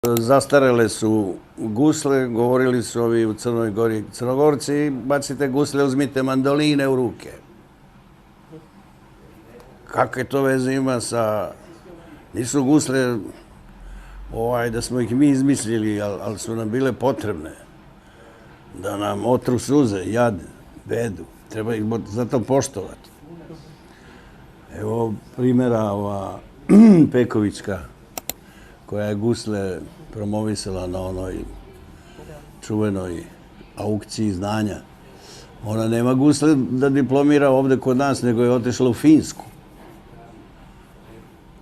Zastarele su gusle, govorili su ovi u Crnoj Gori Crnogorci, bacite gusle, uzmite mandoline u ruke. Kakve to veze ima sa... Nisu gusle da smo ih mi izmislili, ali su nam bile potrebne. Da nam otru suze, jad, bedu. Treba ih zato poštovati. Evo primjera ova Pekovićka, koja je gusle promovisala na onoj čuvenoj aukciji znanja. Ona nema gusle da diplomira ovde kod nas, nego je otišla u Finsku.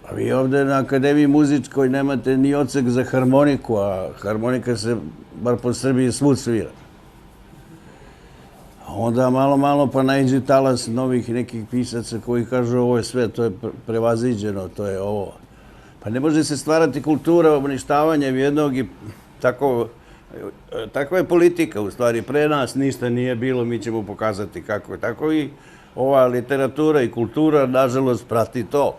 A vi ovde na Akademiji muzičkoj nemate ni odsek za harmoniku, a harmonika se, bar po Srbiji, svud svira. A onda malo pa naiđe talas novih nekih pisaca koji kažu ovo je sve, to je prevaziđeno, to je ovo. Pa ne može se stvarati kultura uništavanjem jednog i takva je politika u stvari. Pre nas ništa nije bilo, mi ćemo pokazati kako je. Tako i ova literatura i kultura, nažalost, prati to.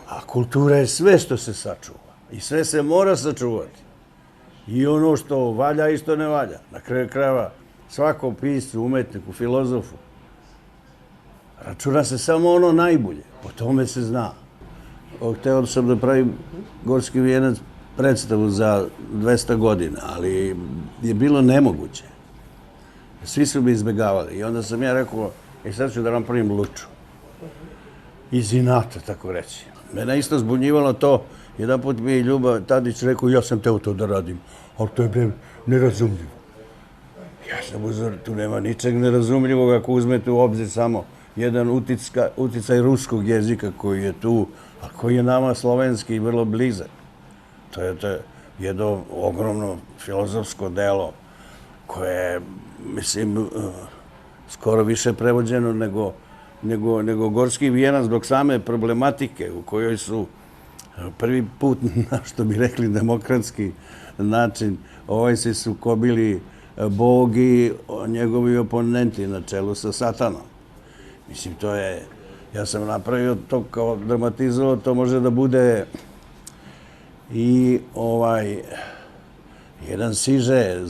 A kultura je sve što se sačuva. I sve se mora sačuvati. I ono što valja i što ne valja. Na kraju krajeva svakom piscu, umetniku, filozofu računa se samo ono najbolje. Po tome se zna. Hteo sam da pravim Gorski vijenac predstavu za 200 godina, ali je bilo nemoguće. Svi su mi izbegavali. I onda sam ja rekao, sad ću da napravim Luču. Iz inata, tako reći. Mene isto zbunjivalo to. Jedan put mi je Ljuba Tadić rekao, ja sam teo to da radim, ali to je nerazumljivo. Ja sam uzor, tu nema ničeg nerazumljivog ako uzmete u obzir samo jedan uticaj ruskog jezika koji je tu, a koji je nama slovenski i vrlo blizak. To je jedno ogromno filozofsko delo koje je, mislim, skoro više prevođeno nego Gorski vijenac zbog same problematike u kojoj su prvi put, na što bi rekli demokratski način, se sukobili Bog i njegovi oponenti na čelu sa Satanom. Mislim, to je... Ja sam napravio to kao dramatizovao, to može da bude i jedan siže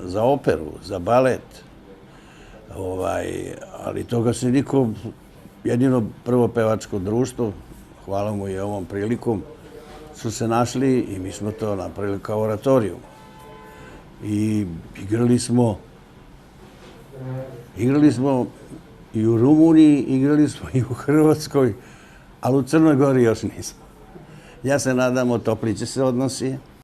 za operu, za balet. Ali toga se niko, jedino prvo pevačko društvo, hvala mu i ovom prilikom, su se našli i mi smo to napravili kao oratorijum. I igrali smo i u Rumuniji, igrali smo i u Hrvatskoj, ali u Crnoj Gori još nismo. Ja se nadam, otopliće se odnosi.